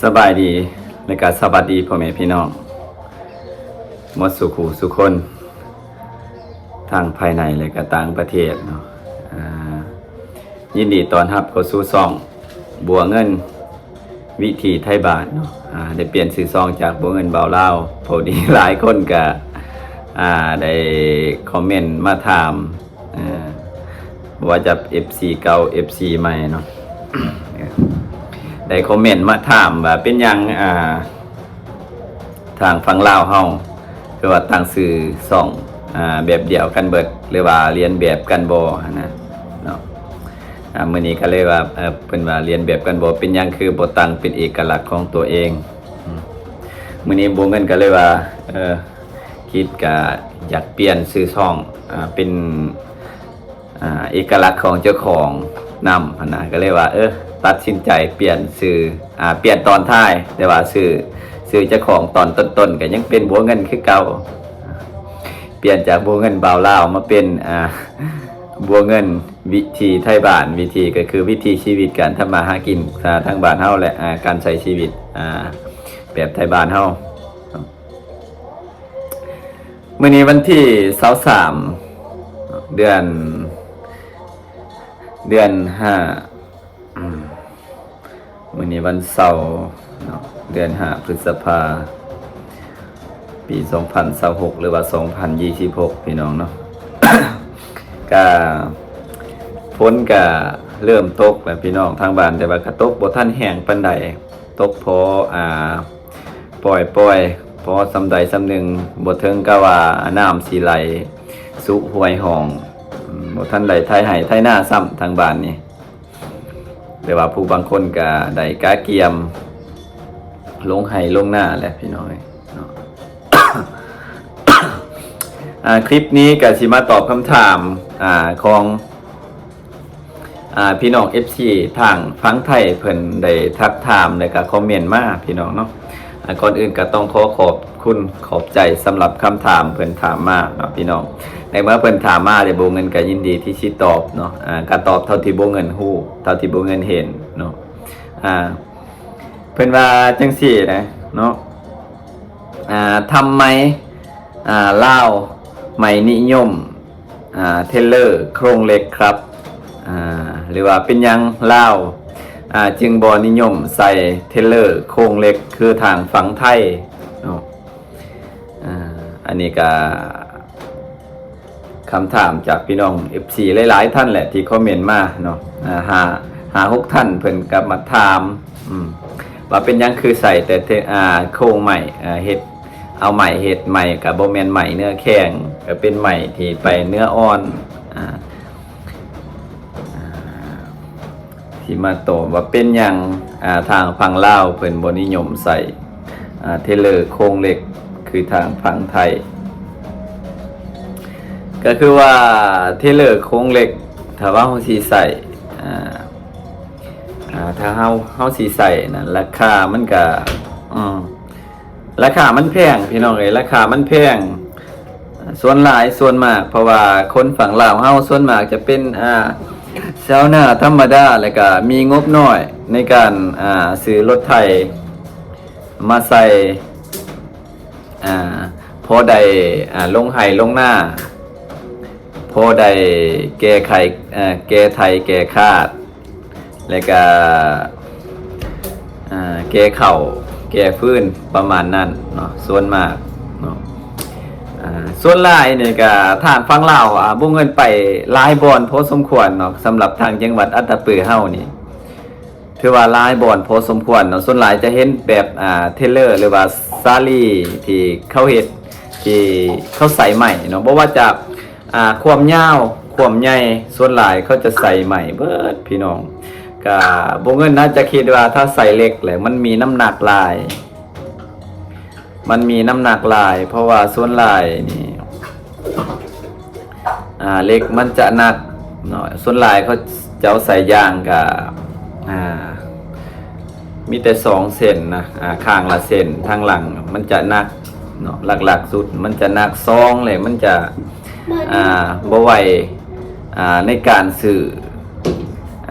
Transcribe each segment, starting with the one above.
ສະບາຍດີ ແລະກະສະຫວັດດີພໍ່ແມ່ພີ່ນ້ອງໝົດສູ່ຄູ່ສູ່ຄົນ ທັງພາຍໃນ ແລະກະຕ່າງປະເທດເນາະ. ອ່າ ຍິນດີຕ້ອນຮັບເຂົ້າສູ່ຊ່ອງບົວເງິນ ວິຖີໄທບ້ານເນາະ. ອ່າ ໄດ້ປ່ຽນຊື່ຊ່ອງຈາກບົວເງິນບ່າວລາວ ພໍດີຫຼາຍຄົນກະ ອ່າ ໄດ້ຄອມເມັນມາຖາມ ເອີ ບໍ່ວ່າຈະເອັຟຊີເກົ່າ ເອັຟຊີໃໝ່ເນາະ ໄດ້ຄອມເມັນມາຖາມວ່າເປັນຫຍັງ ອ່າ ທາງຝັ່ງລາວເຮົາ ຄືວ່າຕັ້ງຊື່ຊ່ອງ ອ່າ ແບບດຽວກັນເບິດ ຫຼືວ່າລຽນແບບກັນບໍ່ຫັ້ນນະເນາະ. ອ່າ ມື້ນີ້ກໍເລີຍວ່າ ເອີ ເພິ່ນວ່າລຽນແບບກັນບໍ່ ເປັນຫຍັງຄືບໍ່ຕັ້ງເປັນເອກະລັກຂອງຕົວເອງ. ອືມ ມື້ນີ້ບົວເງິນກໍເລີຍວ່າ ເອີ ຄິດກະຢາກປ່ຽນຊື່ຊ່ອງ ອ່າ ເປັນ ອ່າ ເອກະລັກຂອງເຈົ້າຂອງນຳຫັ້ນນະ ກໍເລີຍວ່າ ເອີ ຕັດສິນໃຈປ່ຽນຊື່ ອ່າ ປ່ຽນຕອນທ້າຍ ແຕ່ວ່າຊື່ ຊື່ເຈົ້າຂອງຕອນຕົ້ນໆ ກໍຍັງເປັນບົວເງິນຄືເກົ່າ. ປ່ຽນຈາກບົວເງິນບ່າວລາວມາເປັນ ອ່າ ບົວເງິນວິຖີໄທບ້ານ ວິຖີກໍຄືວິຖີຊີວິດການທຳມາຫາກິນ ອ່າ ທາງບ້ານເຮົາ ແລະ ອ່າ ການໃຊ້ຊີວິດ ອ່າ ແບບໄທບ້ານເຮົາ. ມື້ນີ້ວັນທີຊາວສາມ ເດືອນ ເດືອນຫ້າ ອືມ ມື້ນີ້ວັນເສົາເນາະ ເດືອນຫ້າ ພຶດສະພາ ປີສອງພັນຊາວຫົກ ຫຼືວ່າສອງພັນຊາວຫົກ ພີ່ນ້ອງເນາະ. ກະຝົນກະເລີ່ມຕົກແລ້ວພີ່ນ້ອງທາງບ້ານ ແຕ່ວ່າກະຕົກບໍ່ທັນແຮງປານໃດ ຕົກພໍ ອ່າ ປ່ອຍໆ ພໍສ່ຳໃດສ່ຳໜຶ່ງ ບໍ່ເຖິງກັບວ່ານ້ຳຊິໄຫຼຊຸຫ້ວຍຮ່ອງ ອືມ ບໍ່ທັນໄດ້ໄຖໄຮ່ໄຖນາຊ້ຳທາງບ້ານນີ້ ແຕ່ວ່າຜູ້ບາງຄົນກະໄດ້ກະກຽມລົງໄຮ່ລົງນາແຫຼະພີ່ນ້ອງເອີຍເນາະ. ອ່າ ຄລິບນີ້ກະຊິມາຕອບຄຳຖາມ ອ່າ ຂອງ ອ່າ ພີ່ນ້ອງເອັຟຊີທາງຝັ່ງໄທເພິ່ນໄດ້ທັກຖາມ ແລະກະຄອມເມັນມາພີ່ນ້ອງເນາະ. ອ່າ ກ່ອນອື່ນກະຕ້ອງຂໍຂອບຄຸນຂອບໃຈສຳລັບຄຳຖາມເພິ່ນຖາມມາເນາະພີ່ນ້ອງ. ໃນເມື່ອເພິ່ນຖາມມາແລ້ວ ບົວເງິນກະຍິນດີທີ່ຊິຕອບເນາະ ອ່າ ກະຕອບເທົ່າທີ່ບົວເງິນຮູ້ ເທົ່າທີ່ບົວເງິນເຫັນເນາະ. ອ່າ ເພິ່ນວ່າຈັ່ງຊີ້ນະເນາະ ອ່າ ທຳໄມ ອ່າ ລາວໄມ່ນິຍົມ ອ່າ ເທລເລີໂຄງເຫຼັກຄັບ ອ່າ ຫຼືວ່າເປັນຫຍັງລາວ ອ່າ ຈຶ່ງບໍ່ນິຍົມໃສ່ເທລເລີໂຄງເຫຼັກຄືທາງຝັ່ງໄທເນາະ. ອ່າ ອັນນີ້ກະຄຳຖາມຈາກພີ່ນ້ອງເອັຟຊີຫຼາຍໆທ່ານແຫຼະ ທີ່ຄອມເມັນມາເນາະ ອ່າ ຫ້າ ຫ້າຫົກທ່ານ ເພິ່ນກໍມາຖາມ ອືມ ວ່າເປັນຫຍັງຄືໃສ່ແຕ່ເທ ອ່າ ໂຄງໄມ້ ອ່າ ເຮັດ ເອົາໄມ້ເຮັດ ໄມ້ກໍບໍ່ແມ່ນໄມ້ເນື້ອແຂງ ກໍເປັນໄມ້ທີ່ໄປເນື້ອອ່ອນ ອ່າ ອ່າ ທີ່ມາຕອບວ່າເປັນຫຍັງ ອ່າ ທາງຝັ່ງລາວເພິ່ນບໍ່ນິຍົມໃສ່ ອ່າ ເທລເລີໂຄງເຫຼັກຄືທາງຝັ່ງໄທ ກໍຄືວ່າເທລເລີໂຄງເຫຼັກ ຖ້າວ່າເຮົາຊິໃສ່ ອ່າ ອ່າ ຖ້າເຮົາ ເຮົາຊິໃສ່ນັ້ນ ລາຄາມັນກະ ອືມ ລາຄາມັນແພງພີ່ນ້ອງເອີຍ ລາຄາມັນແພງ ສ່ວນຫຼາຍສ່ວນມາກ ເພາະວ່າຄົນຝັ່ງລາວເຮົາສ່ວນມາກຈະເປັນ ອ່າ ຊາວນາທຳມະດາ ແລ້ວກະມີງົບໜ້ອຍໃນການ ອ່າ ຊື້ລົດໄຖມາໃສ່ ອ່າ ພໍໄດ້ ອ່າ ລົງໄຮ່ລົງນາ ພໍໄດ້ແກ້ໄຂ ເອີ ແກ້ໄຖແກ້ຄາດ ແລ້ວກະ ອ່າ ແກ່ເຂົ້າແກ່ຟືນປະມານນັ້ນເນາະ ສ່ວນມາກເນາະ. ອ່າ ສ່ວນຫຼາຍນີ້ກະທາງຝັ່ງລາວ ອ່າ ບົວເງິນໄປຫຼາຍບ່ອນພໍສົມຄວນເນາະ ສຳລັບທາງຈັງຫວັດອັດຕະປືເຮົານີ້ ຖືວ່າຫຼາຍບ່ອນພໍສົມຄວນເນາະ. ສ່ວນຫຼາຍຈະເຫັນແບບ ອ່າ ເທລເລີ ຫຼືວ່າສາລີທີ່ເຂົາເຮັດ ທີ່ເຂົາໃສ່ໄມ້ເນາະ ບໍ່ວ່າຈະ ອ່າ ຄວາມຍາວ ຄວາມໃຫຍ່ ສ່ວນຫຼາຍເຂົາຈະໃສ່ໄມ້ເບິດພີ່ນ້ອງ. ກະບໍ່ເງິນນະ ຈະຄິດວ່າຖ້າໃສ່ເຫຼັກແລ້ວມັນມີນ້ຳໜັກຫຼາຍ ມັນມີນ້ຳໜັກຫຼາຍ ເພາະວ່າສ່ວນຫຼາຍນີ້ ອ່າ ເຫຼັກມັນຈະໜັກເນາະ. ສ່ວນຫຼາຍເຂົາເຈົ້າໃສ່ຢາງກະ ອ່າ ມີແຕ່ສອງເສັ້ນນະ ອ່າ ຂ້າງລະເສັ້ນ ທາງຫຼັງມັນຈະໜັກເນາະ. ຫຼັກໆສຸດມັນຈະໜັກ ສອງ ແລະມັນຈະ ອ່າ ບໍ່ໄຫວ ອ່າ ໃນການຊື້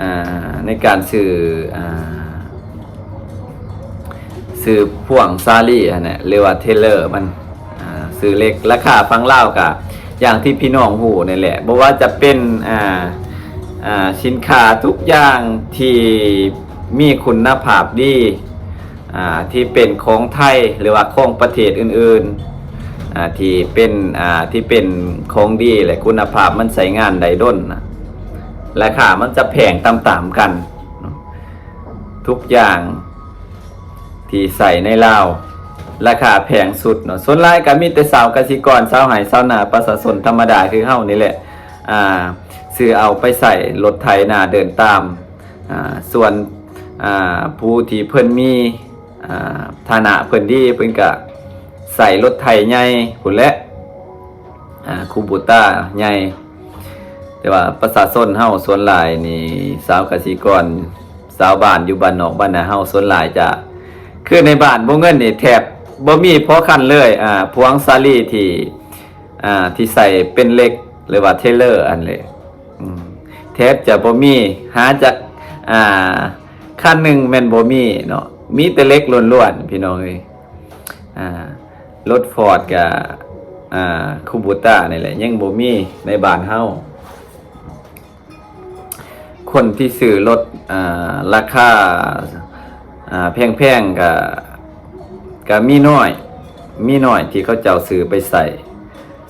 ອ່າ ໃນການຊື້ ອ່າ ຊື່ພວງສາລີຫັ້ນແຫຼະ ຫຼືວ່າເທເລີມັນ ອ່າ ຊື່ເຫຼັກ. ລາຄາຝັ່ງລາວກະຢ່າງທີ່ພີ່ນ້ອງຮູ້ນີ້ແຫຼະ ບໍ່ວ່າຈະເປັນ ອ່າ ອ່າ ສິນຄ້າທຸກຢ່າງທີ່ມີຄຸນນະພາບດີ ອ່າ ທີ່ເປັນຂອງໄທ ຫຼືວ່າຂອງປະເທດອື່ນໆ ອ່າ ທີ່ເປັນ ອ່າ ທີ່ເປັນຂອງດີ ແລະ ຄຸນນະພາບມັນໃຊ້ງານໄດ້ດົນນະ ລາຄາມັນຈະແພງຕາມໆກັນເນາະ. ທຸກຢ່າງທີ່ໃຊ້ໃນລາວ ລາຄາແພງສຸດເນາະ. ສ່ວນຫຼາຍກໍມີແຕ່ຊາວກະສິກອນ ຊາວໄຮ່ຊາວນາ ປະຊາຊົນທຳມະດາຄືເຮົານີ້ແຫຼະ ອ່າ ຊື້ເອົາໄປໃຊ້ລົດໄຖນາເດີນຕາມ. ອ່າ ສ່ວນ ອ່າ ຜູ້ທີ່ເພິ່ນມີ ອ່າ ຖານະເພິ່ນດີ ເພິ່ນກະໃຊ້ລົດໄຖໃຫຍ່ພຸ້ນແຫຼະ ອ່າ ຄູໂບຕ້າໃຫຍ່. ແຕ່ວ່າປະຊາຊົນເຮົາສ່ວນຫຼາຍນີ້ ຊາວກະສິກອນ ຊາວບ້ານຢູ່ບ້ານນອກບ້ານນາເຮົາ ສ່ວນຫຼາຍຈະ ຄືໃນບ້ານບໍ່ເງິນນີ້ແທບບໍ່ມີພໍຄັນເລີຍ ອ່າ ພວງສາລີທີ່ ອ່າ ທີ່ໃຊ້ເປັນເຫຼັກ ຫຼືວ່າເທເລີຫັ້ນແຫຼະ ອືມ ແທບຈະບໍ່ມີ ຫາຈັກ ອ່າ ຄັນໜຶ່ງແມ່ນບໍ່ມີເນາະ ມີແຕ່ເຫຼັກລ້ວນໆ ພີ່ນ້ອງເອີຍ. ອ່າ ລົດຟອດກະ ອ່າ ຄູໂບຕ້ານີ້ແຫຼະ ຍັງບໍ່ມີໃນບ້ານເຮົາ. ຄົນທີ່ຊື້ລົດ ອ່າ ລາຄາ ອ່າ ແພງໆ ກະ ກະມີໜ້ອຍ ມີໜ້ອຍທີ່ເຂົາເຈົ້າຊື້ໄປໃຊ້.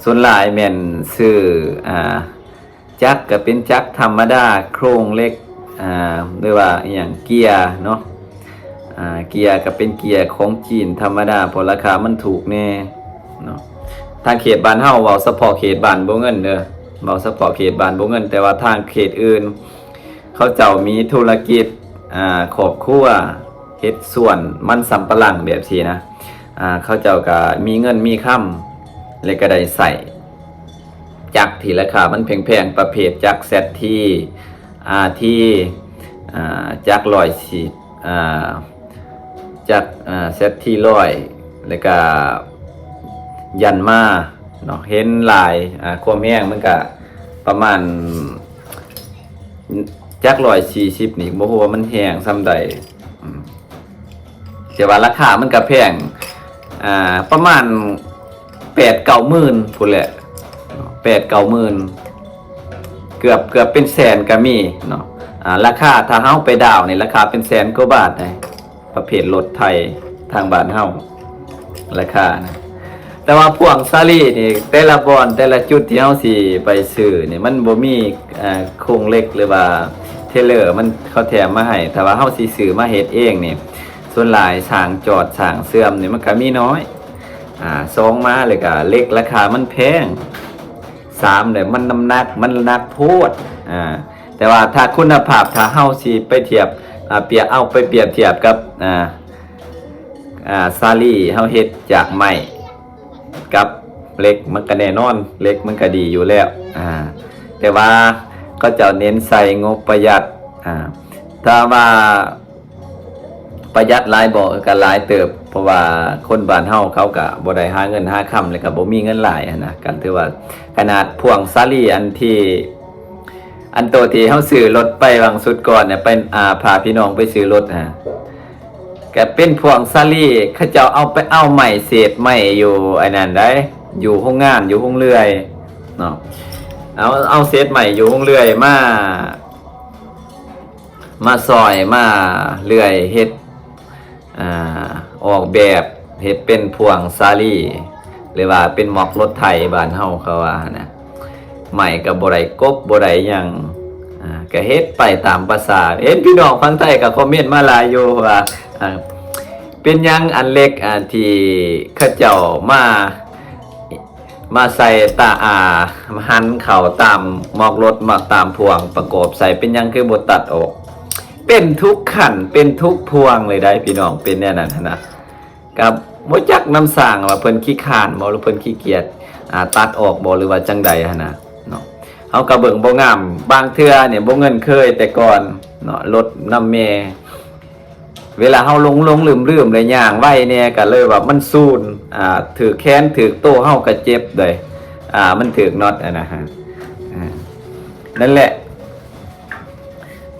ສ່ວນຫຼາຍແມ່ນຊື້ ອ່າ ຈັກກະເປັນຈັກທຳມະດາ ໂຄງເຫຼັກ ອ່າ ຫຼືວ່າອີ່ຫຍັງ ເກຍເນາະ ອ່າ ເກຍກະເປັນເກຍຂອງຈີນທຳມະດາ ເພາະລາຄາມັນຖືກແດ່ເນາະ. ທາງເຂດບ້ານເຮົາ ເວົ້າສະເພາະເຂດບ້ານບໍ່ເງິນເດີ ເວົ້າສະເພາະເຂດບ້ານບໍ່ເງິນ ແຕ່ວ່າທາງເຂດອື່ນ ເຂົາເຈົ້າມີທຸລະກິດ ອ່າ ຄອບຄົວ ເຮັດສວນມັນສຳປະຫຼັງແບບຊີ້ນະ ອ່າ ເຂົາເຈົ້າກະມີເງິນມີຄຳ ແລະກະໄດ້ໃຊ້ຈັກທີ່ລາຄາມັນແພງໆ ປະເພດຈັກແຊັດທີ ອາທີ ອ່າ ຈັກຮ້ອຍສິບ ອ່າ ຈັກ ອ່າ ແຊັດທີຮ້ອຍ ແລະກະຢັນມາເນາະ ເຫັນຫຼາຍ ອ່າ ຄວາມແຮງມັນກະປະມານຈັກຮ້ອຍສີ່ສິບນີ້ ບໍ່ຮູ້ວ່າມັນແຮງສ່ຳໃດ ອືມ ແຕ່ວ່າລາຄາມັນກະແພງ ອ່າ ປະມານແປດເກົ້າໝື່ນພຸ້ນແຫຼະ ແປດເກົ້າໝື່ນ ເກືອບ ເກືອບເປັນແສນກະມີເນາະ ອ່າ ລາຄາຖ້າເຮົາໄປດາວນີ້ ລາຄາເປັນແສນກວ່າບາດໃດ ປະເພດລົດໄຖທາງບ້ານເຮົາ ລາຄານະ. ແຕ່ວ່າພວງສາລີນີ້ ແຕ່ລະບ່ອນ ແຕ່ລະຈຸດທີ່ເຮົາຊິໄປຊື້ນີ້ ມັນບໍ່ມີ ເອີ ໂຄງເຫຼັກ ຫຼືວ່າເທເລີ ມັນ ເຂົາແຖມມາໃຫ້. ຖ້າວ່າເຮົາຊິຊື້ມາເຮັດເອງນີ້ ສ່ວນຫຼາຍຊ່າງຈອດ ຊ່າງເຊື່ອມນີ້ ມັນກະມີໜ້ອຍ ອາ ສອງມາ ແລ້ວກະເຫຼັກລາຄາມັນແພງ ສາມແລ້ວມັນນ້ຳໜັກ ມັນໜັກໂພດ ອາ ແຕ່ວ່າຖ້າຄຸນນະພາບ ຖ້າເຮົາຊິໄປທຽບ ອາ ປຽບ ເອົາໄປປຽບທຽບກັບ ອາ ອາ ສາລີ ເຮົາເຮັດຈາກໄມ້ກັບເຫຼັກ ມັນກະແນ່ນອນ ເຫຼັກມັນກະດີຢູ່ແລ້ວ ອາ ແຕ່ວ່າເຂົາເຈົ້າເນັ້ນໃສ່ງົບປະຢັດ ອາ ຖ້າວ່າປະຢັດຫຼາຍບໍ່ ກະຫຼາຍເຕີບ ເພາະວ່າຄົນບ້ານເຮົາເຂົາກະບໍ່ໄດ້ຫາເງິນຫາຄຳ ແລ້ວກະບໍ່ມີເງິນຫຼາຍຫັ້ນນະ ກະຖືວ່າຂະໜາດພວງສາລີອັນທີ່ ອັນໂຕທີ່ເຮົາຊື້ລົດໄປຫວ່າງສຸດກ່ອນນະ ໄປ ອາ ພາພີ່ນ້ອງໄປຊື້ລົດຫັ້ນ ກະເປັນພວງສາລີ ເຂົາເຈົ້າເອົາໄປເອົາໄມ້ ເສດໄມ້ຢູ່ອັນນັ້ນໃດ ຢູ່ໂຮງງານ ຢູ່ໂຮງເລື່ອຍເນາະ ເອົາ ເອົາເສດໄມ້ຢູ່ໂຮງເລື່ອຍມາ ມາຊອຍ ມາເລື່ອຍເຮັດ ອ່າ ອອກແບບເຮັດເປັນພວງສາລີ ຫຼືວ່າເປັນໝອກລົດໄຖບ້ານເຮົາເຂົາວ່າຫັ້ນນະ ໄມ້ກະບໍ່ໄດ້ກົບບໍ່ໄດ້ຫຍັງ ອ່າ ກະເຮັດໄປຕາມປະສາ. ເຫັນພີ່ນ້ອງຝັ່ງໄທກະຄອມເມັນມາຫຼາຍຢູ່ວ່າ ອ່າ ເປັນຫຍັງອັນເຫຼັກ ອ່າ ທີ່ເຂົາເຈົ້າມາ ມາໃສ່ຕາ ອ່າ ຫັນເຂົ້າຕາມໝອກລົດ ມາຕາມພວງປະກອບໃສ່ ເປັນຫຍັງຄືບໍ່ຕັດອອກ? ເປັນທຸກຂັ້ນ ເປັນທຸກພວງເລີຍໄດ໋ພີ່ນ້ອງ ເປັນແນວນັ້ນຫັ້ນນະ. ກະບໍ່ຈັກນຳຊ່າງວ່າເພິ່ນຂີ້ຄ້ານບໍ່ ຫຼືເພິ່ນຂີ້ກຽດ ອ່າ ຕັດອອກບໍ່ ຫຼືວ່າຈັ່ງໃດຫັ້ນນະເນາະ. ເຮົາກະເບິ່ງບໍ່ງາມ ບາງເທື່ອນີ້ບໍ່ເງິນເຄີຍແຕ່ກ່ອນເນາະ ລົດນຳແມ່ ເວລາເຮົາຫຼົງໆລືມໆ ແລະຍ່າງໄວແດ່ ກະເລີຍວ່າມັນສູນ ອ່າ ຖືກແຂນຖືກໂຕເຮົາກະເຈັບເດ້ ອ່າ ມັນຖືກນັອດຫັ້ນນະ ອ່າ ນັ້ນແຫຼະ.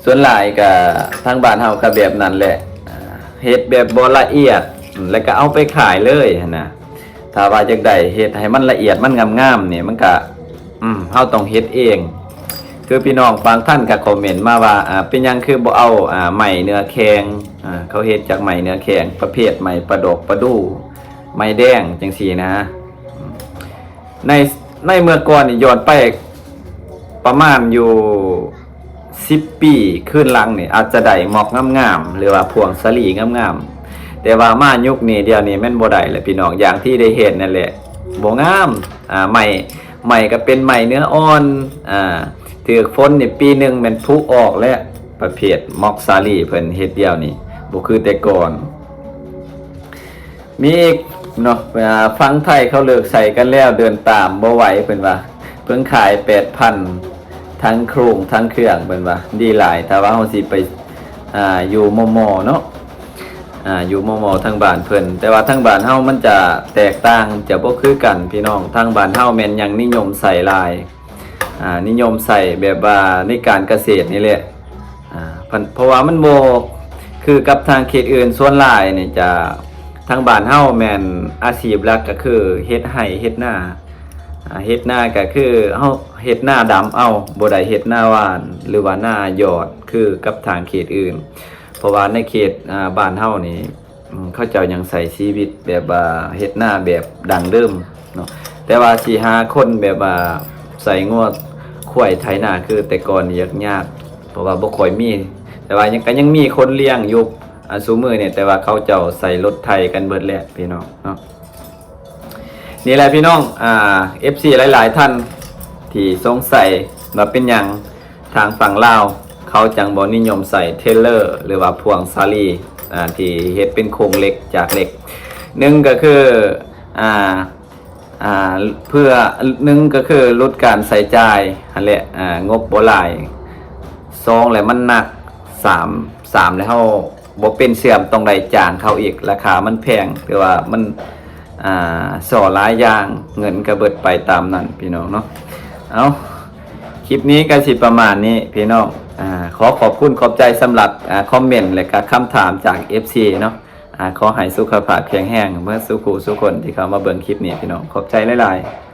ສ່ວນຫຼາຍກະທາງບ້ານເຮົາກະແບບນັ້ນແຫຼະ ອ່າ ເຮັດແບບບໍ່ລະອຽດ ແລ້ວກໍເອົາໄປຂາຍເລີຍຫັ້ນນະ. ຖ້າວ່າຢາກໄດ້ເຮັດໃຫ້ມັນລະອຽດ ມັນງາມໆນີ້ ມັນກະ ອືມ ເຮົາຕ້ອງເຮັດເອງ. ຄືພີ່ນ້ອງບາງທ່ານກໍຄອມເມັນມາວ່າ ອ່າ ເປັນຫຍັງຄືບໍ່ເອົາ ອ່າ ໄມ້ເນື້ອແຂງ ອ່າ ເຂົາເຮັດຈາກໄມ້ເນື້ອແຂງ ປະເພດໄມ້ປະດົກປະດູ ໄມ້ແດງ ຈັ່ງຊີ້ນະ. ໃນ ໃນເມື່ອກ່ອນນີ້ ຍ້ອນໄປປະມານຢູ່ສິບປີຄືນຫຼັງນີ້ ອາດຈະໄດ້ມັອກງາມໆ ຫຼືວ່າພວງສາລີງາມໆ. ແຕ່ວ່າມາຍຸກນີ້ ດຽວນີ້ແມ່ນບໍ່ໄດ້ແລ້ວພີ່ນ້ອງ. ຢ່າງທີ່ໄດ້ເຫັນນັ້ນແຫຼະ ບໍ່ງາມ. ອ່າ ໄມ້ ໄມ້ກໍເປັນໄມ້ເນື້ອອ່ອນ ອ່າ ຖືກຝົນນີ້ ປີໜຶ່ງແມ່ນຜຸອອກແລ້ວ. ປະເພດມັອກສາລີເພິ່ນເຮັດດຽວນີ້ ບໍ່ຄືແຕ່ກ່ອນ. ມີອີກເນາະ ອ່າ ຝັ່ງໄທເຂົາເລີກໃສ່ກັນແລ້ວ ເດີນຕາມບໍ່ໄຫວເພິ່ນວ່າ. ເພິ່ງຂາຍແປດພັນ ທັງໂຄງທັງເຄື່ອງເພິ່ນວ່າ ດີຫຼາຍ. ຖ້າວ່າເຮົາຊິໄປ ອ່າ ຢູ່ມໍ່ໆເນາະ ອ່າ ຢູ່ມໍ່ໆທາງບ້ານເພິ່ນ. ແຕ່ວ່າທາງບ້ານເຮົາມັນຈະແຕກຕ່າງ ຈະບໍ່ຄືກັນພີ່ນ້ອງ. ທາງບ້ານເຮົາແມ່ນຍັງນິຍົມໃສ່ຫຼາຍ ອ່າ ນິຍົມໃສ່ແບບວ່າໃນການກະເສດນີ້ແຫຼະ. ອ່າ ເພາະ ເພາະວ່າມັນບໍ່ຄືກັບທາງເຂດອື່ນ. ສ່ວນຫຼາຍນີ້ຈະ ທາງບ້ານເຮົາແມ່ນອາຊີບຫຼັກກໍຄືເຮັດໄຮ່ເຮັດນາ. ອ່າ ເຮັດນາກໍຄືເຮົາເຮັດນາດຳເອົາ ບໍ່ໄດ້ເຮັດນາຫວ່ານ ຫຼືວ່ານາຢອດຄືກັບທາງເຂດອື່ນ. ເພາະວ່າໃນເຂດ ອ່າ ບ້ານເຮົານີ້ ອືມ ເຂົາເຈົ້າຍັງໃຊ້ຊີວິດແບບວ່າເຮັດນາແບບດັ້ງເດີມເນາະ. ແຕ່ວ່າຊິຫາຄົນແບບວ່າໃສ່ງົວຄວາຍໄຖນາຄືແຕ່ກ່ອນນີ້ຍາກໆ ເພາະວ່າບໍ່ຄ່ອຍມີ. ແຕ່ວ່າຍັງ ກໍຍັງມີຄົນລ້ຽງຢູ່ ອ່າ ຊຸມື້ນີ້ ແຕ່ວ່າເຂົາເຈົ້າໃຊ້ລົດໄຖກັນເບິດແລ້ວພີ່ນ້ອງເນາະ. ນີ້ແຫຼະພີ່ນ້ອງ ອ່າ ເອັຟຊີ ຫຼາຍໆທ່ານທີ່ສົງໄສວ່າເປັນຫຍັງທາງຝັ່ງລາວເຂົາຈັ່ງບໍ່ນິຍົມໃຊ້ເທຣລເລີ ຫຼືວ່າພວງສາລີ ອ່າ ທີ່ເຮັດເປັນໂຄງເຫຼັກຈາກເຫຼັກ. ໜຶ່ງກໍຄື ອ່າ ອ່າ ເພື່ອ ໜຶ່ງກໍຄືຫຼຸດການໃຊ້ຈ່າຍຫັ້ນແຫຼະ ອ່າ ງົບບໍ່ຫຼາຍ. ສອງແລ້ວມັນໜັກ. ສາມ ສາມແລ້ວເຮົາ ບໍ່ເປັນເຊື່ອມ ຕ້ອງໄດ້ຈ້າງເຂົາອີກ ລາຄາມັນແພງ ຫຼືວ່າມັນ ອ່າ ສໍ່ຫຼາຍຢ່າງ ເງິນກໍເບິດໄປຕາມນັ້ນພີ່ນ້ອງເນາະ. ເອົາ ຄລິບນີ້ກໍຊິປະມານນີ້ພີ່ນ້ອງ. ອ່າ ຂໍຂອບຄຸນຂອບໃຈສຳລັບ ອ່າ ຄອມເມັນ ແລະກະຄຳຖາມຈາກເອັຟຊີເນາະ. ອ່າ ຂໍໃຫ້ສຸຂະພາບແຂງແຮງເໝິດສູ່ຄູ່ສູ່ຄົນທີ່ເຂົ້າມາເບິ່ງຄລິບນີ້ພີ່ນ້ອງ. ຂອບໃຈຫຼາຍໆ.